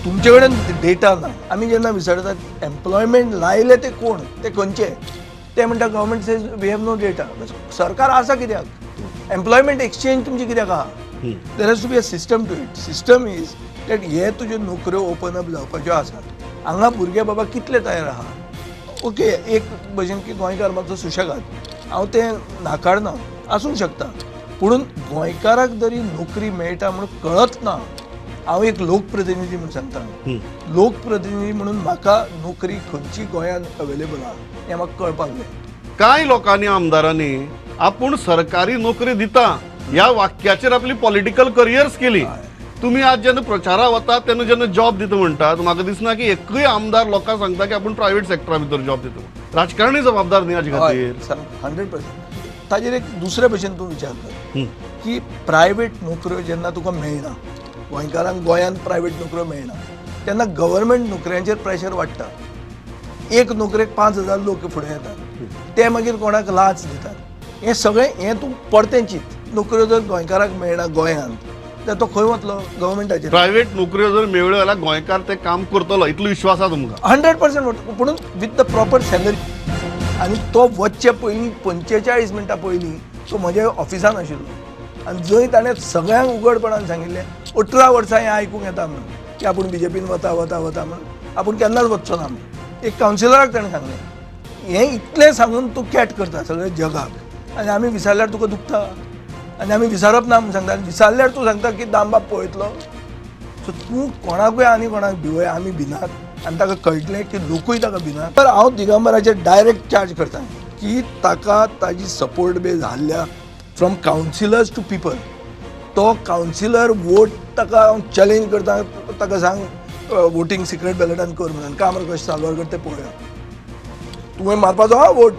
तुमचे कडेन डेटा ना. आमी जेन्ना विचारतात एम्प्लॉयमेंट लायले ते कोण, ते खंयचे, ते म्हणटा government says we have no data. सरकार आसा कित्याक? एम्प्लॉयमेंट एक्सचेंज तुमची कित्याक आहा? There has to be a system to it. System is that हे तुज्यो नोकऱ्यो ओपन अप जावपाच्यो आसात, हांगा भुरगे बाबा कितले तयार आहा. ओके, एक भशेन की गोंयकार मातसो सुशेगाद, हांव तें नाकारना, आसूंक शकता, पूण गोंयकाराक जरी नोकरी मेळटा म्हणून कळत ना. हांव एक लोकप्रतिनिधी म्हणून सांगता, लोकप्रतिनिधी म्हणून म्हाका नोकरी खंयची गोंयांत अवेलेबल आहा हें म्हाका कळपाक जाय. कांय लोकांनी आमदारांनी आपूण सरकारी नोकरी दिता ह्या वाक्याचेर आपली पॉलिटिकल करियर्स केली. तुम्ही आज जेन्ना प्रचारा वतात तेन्ना जेन्ना जॉब दिता म्हणटात, म्हाका दिसना की एकूय आमदार लोकांक सांगता की आपूण प्रायव्हेट सेक्टरा भितर जॉब दिता. राजकारणी जबाबदार न्ही हाजे खातीर. 100%. ताजेर एक दुसरे भशेन तूं विचार कर की प्रायव्हेट नोकऱ्यो जेन्ना तुका मेळना, गोंयकारांक गोंयांत प्रायव्हेट नोकऱ्यो मेळना, तेन्ना गव्हर्मेंट नोकऱ्यांचेर प्रेशर वाडटा. एक नोकरेक 5,000 लोक फुडें येतात, ते मागीर कोणाक लाच दितात. हें सगळें हें तूं परतें चिंत. नोकऱ्यो जर गोंयकाराक मेळना गोंयांत जाल्यार तो खंय वतलो? गव्हर्मेंटाचेर. प्रायव्हेट नोकऱ्यो जर मेळ्ळ्यो जाल्यार गोंयकार ते काम करतलो इतलो विश्वास आसा तुमकां? 100%, पूण विथ the proper salary. आनी तो वचचे पयलीं 45 मिनटां पयलीं तो म्हज्या ऑफिसान आशिल्लो आनी जंय ताणें सगळ्यांक उगडपणान सांगिल्लें 18 वर्सां हें आयकूंक येता म्हणून की आपूण बीजेपीन वता वता वता म्हणून, आपूण केन्नाच वचचो ना म्हणून. एक कावन्सिलराक ताणें सांगलें. हें इतलें सांगून तूं कॅट करता सगळ्या जगाक आनी आमी विचारल्यार तुका दुखता आनी आमी विचारप ना म्हणून सांगता, आनी विचारल्यार तूं सांगता की दामबाब पळयतलो. सो तूं कोणाकूय आनी कोणाक भिवय, आमी भिनात आनी ताका कळटलें की लोकूय ताका भिनात. तर हांव दिगंबराचेर डायरेक्ट चार्ज करता की ताका ताजी सपोर्ट बेज हाडल्या फ्रॉम कावन्सिलर्स टू पिपल. तो कावन्सिलर वोट ताका हांव चॅलेंज करता, ताका सांग वोटींग सिक्रेट बॅलटान कर म्हणून, काम कशें साल्वार करता तें पळोवया. तुवें मारपाचो हा वोट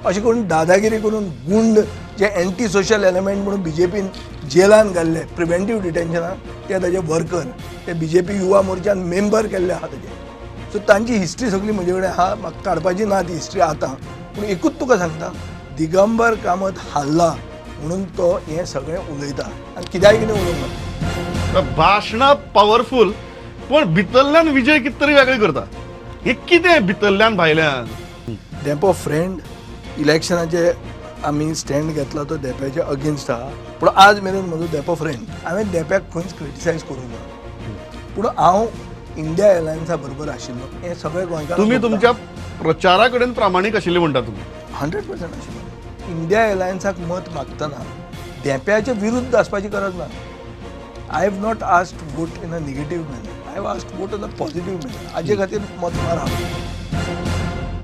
अशें करून दादागिरी करून गुंड जे एंटी सोशल एलिमेंट म्हणून बीजेपीन जेलान घाल्ले प्रिवेंटीव डिटेन्शनान, ते ताजे वर्कर, ते बीजेपी युवा मोर्चान मेंबर केल्ले आहा ताजे. सो तांची हिस्ट्री सगळी म्हजे कडेन आहा, म्हाका काडपाची ना ती हिस्ट्री आतां. पूण एकूच तुका सांगता, दिगंबर कामत हारला म्हणून तो हें सगळें उलयता आनी कित्याय कितें उलोवंक. भाशणां पावरफूल, पण भितरल्यान विजय कितें तरी वेगळें करता. हें कितें भितरल्यान भायल्यान? धेंपो फ्रेंड, इलेक्शनाचे आमी स्टँड घेतला तो धेंप्याच्या अगेन्स्ट आहा, पूण आज मेरेन म्हजो धेंपो फ्रेंड. हांवें धेंप्याक खंयच क्रिटिसायज करूंक ना, पूण हांव इंडिया एलायन्सा बरोबर आशिल्लो हें सगळें गोंयकार. तुमी तुमच्या प्रचारा कडेन प्रामाणीक आशिल्ले म्हणटा तुमी? 100% आशिल्लो. इंडिया एलायन्साक मत मागतना धेंप्याच्या विरुद्ध आसपाची गरज ना. I have not asked vote in a negative manner, I have asked vote in a positive manner. हाजे खातीर मत मारा.